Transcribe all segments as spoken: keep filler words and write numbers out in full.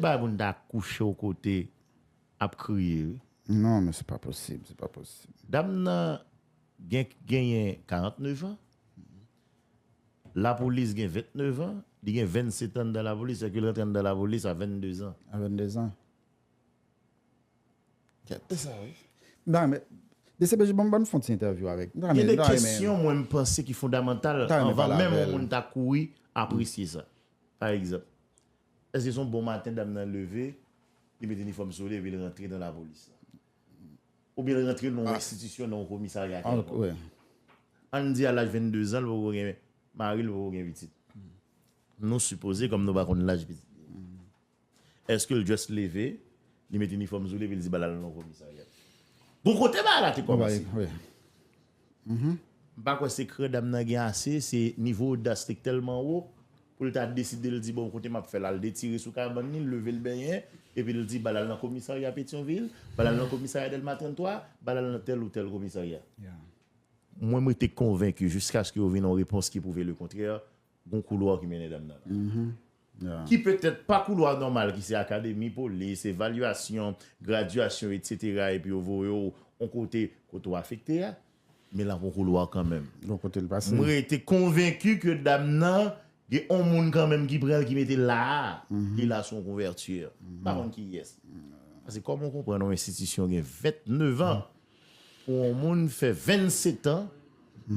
Bagay pou n ta kouche yon kote ap kriye, wi. Non, men se pa posib, se pa posib. Dam nan gen, genyen karant nèf an. Lapolis gen vennèf an. Li gen vennset an anndan lapolis, sèke l rantre anndan lapolis a vennde zan. A vennde zan. E sa, wi. Non, men, D C P J, ban m fè yon ti entèvyou avèk. Gen de kesyon, mwen, m panse ki fondamantal anvan menm yon moun ta kouri apresye sa. Pa egzanp, èske se yon bon maten dam nan leve, li met inifòm sou li epi l rantre nan lapolis la? Oubyen l rantre nan yon enstitisyon, nan yon komisarya kèlkonk? Ann di a laj vennde zan, l poko gen mari, l poko gen pitit. Nou sipoze, kòm nou pa konn laj pitit li. Èske l just leve, li met inifòm sou li, epi l di ba l al nan komisarya? Gon kote bagay la te kòmanse. M pa kwè sekrè dam nan gen ase, se nivo odas li tèlman wo pou l ta deside l di bon kote m ap fè l al detire sou kabann li, l leve l benyen, epi l di ba l al nan komisarya Petyonvil, ba l al nan komisarya Dèlma trannntwa, ba l al nan tèl ou tèl komisarya. Mwen, m rete konvenki jiskaske yo vin yon repons ki pwouve lekontrè, gon koulwa ki mennen dam nan la. Ki petèt pa koulwa nòmal, ki se akademi polis, evalyasyon, gradyasyon, etsetera, epi yo voye w yon kote, kote w afekte a, men l ap yon koulwa kanmenm. M rete konvenki ke dam nan, gen yon moun kanmenm ki pran l, ki mete l la a, li la sou yon kouvèti. M pa konn kiyès. Paske kòman w konprann yon enstitisyon gen vennèf an, pou yon moun fè vennset an,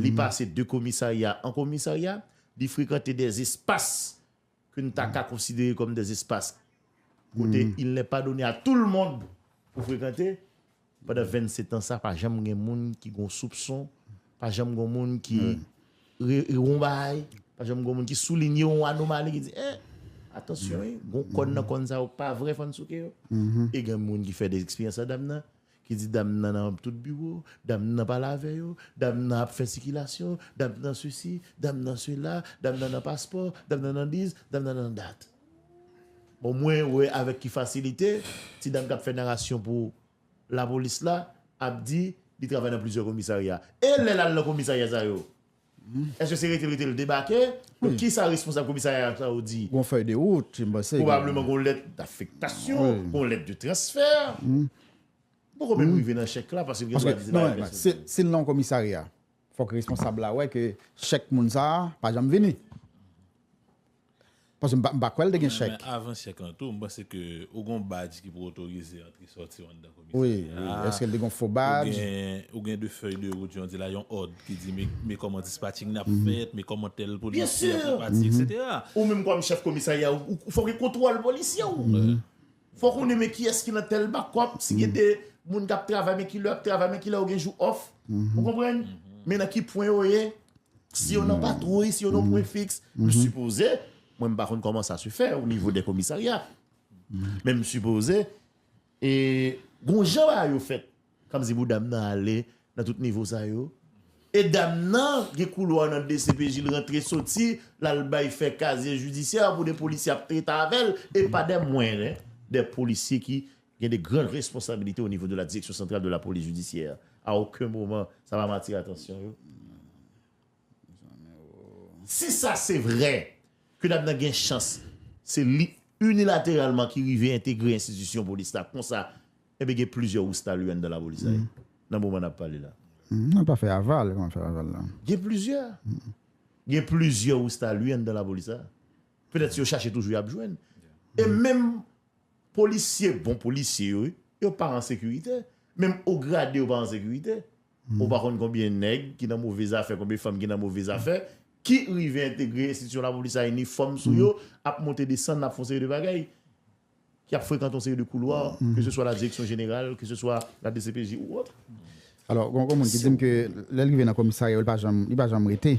li pase de komisarya an komisarya, li frekante de espas ke n ta ka konsidere kòm de espas kote il n'est pas donné à tout le monde pou frekante. Pandan vennset an sa, pa janm gen moun ki gon soupson, pa janm gon moun ki re- re- gon bagay, pa janm gon moun ki soulinye yon anomali, ki di, eh, atansyon, wi, gon kòn nan kòn sa yo k pa vrè, fò n souke yo. E gen moun ki fè de eksperyans a dam nan, ki di dam nan nan tout biwo, dam nan pale avè yo, dam nan ap fè sikilasyon, dam nan sesi, dam nan sela, dam nan nan paspò, dam nan nan dis, dam nan nan dat. Bon, mwen wè avèk ki fasilite ti dam k ap fè narasyon pou lapolis la ap di li travay nan plizyè komisarya. E lè l al nan komisarya sa yo, èske se rete l rete l debake? Donk, ki sa responsab komisarya sa yo di? Gon fèy de wout, m panse. Pwobableman gon lèt dafektasyon, gon lèt de transfè. M poko menm rive nan chèk la, paske m gen dwa di se pa yon pèsonn. Si l nan yon komisarya, fòk responsab la wè ke chèk moun sa a pa janm vini. Paske m pa, m pa kwè l te gen chèk. Men avan chèk lan tou, m panse ke ou gon badj ki pou otorize antre sòti w anndan komisarya a. Wi, wi. Èske l te gon fo badj? Ou gen, ou gen de fèy de wout, jan w di la, yon òd ki di, men, men kòman dispatching nan ap fèt, men kòman tèl polisye ap pati, etsetera. Ou menm kòm chèf komisarya, ou, ou fòk gen kontwòl polisye w. Fò konnen men kiyès ki nan tèl bakòp, si gen de moun k ap travay, men kilè y ap travay, men kilè yo gen jou òf. Ou konprann? Men nan ki pwen yo ye, si yo nan patwouy, si yo nan pwen fiks, m sipoze, mwen m pa konn kòman sa se fè o nivo dè komisarya. Men m sipoze, e, gon jan bagay yo fèt. Kòmsi pou dam nan ale nan tout nivo sa yo. E dam nan gen koulwa nan D C P J, l rantre soti, l al bay fè kazye jidisyè pou de polisye ap trete avè l, e pa dè mwens, dè polisye ki gen de grandes responsabilités au niveau de la direction centrale de la police judiciaire. À aucun moment, sa pa m atire atansyon yo. Si sa se vrè, ke dam nan gen chans, se li inilateralman ki rive entegre enstitisyon polis la konsa, enben gen plizyè Roustalu anndan lapolis la. Nan moman n ap pale la. N ap pa fè aval, kòman fè aval la? Gen plizyè. Gen plizyè Roustalu anndan lapolis la. Petèt si yo chache toujou y ap jwenn. E menm polisye, bon polisye yo, yo pa an sekirite. Menm o grade yo pa an sekirite. Ou pa konn konbyen nèg ki nan move zafè, konbyen fanm ki nan move zafè, ki rive entegre enstitisyon lapolis a, inifòm sou yo, ap monte desann, ap fè yon seri de bagay, ki ap frekante yon seri de koulwa, ke se swa la direksyon jeneral, ke se swa la D C P J ou òt. Alò, gon, gon moun ki di m ke lè l rive nan komisarya yo, li pa janm, li pa janm rete.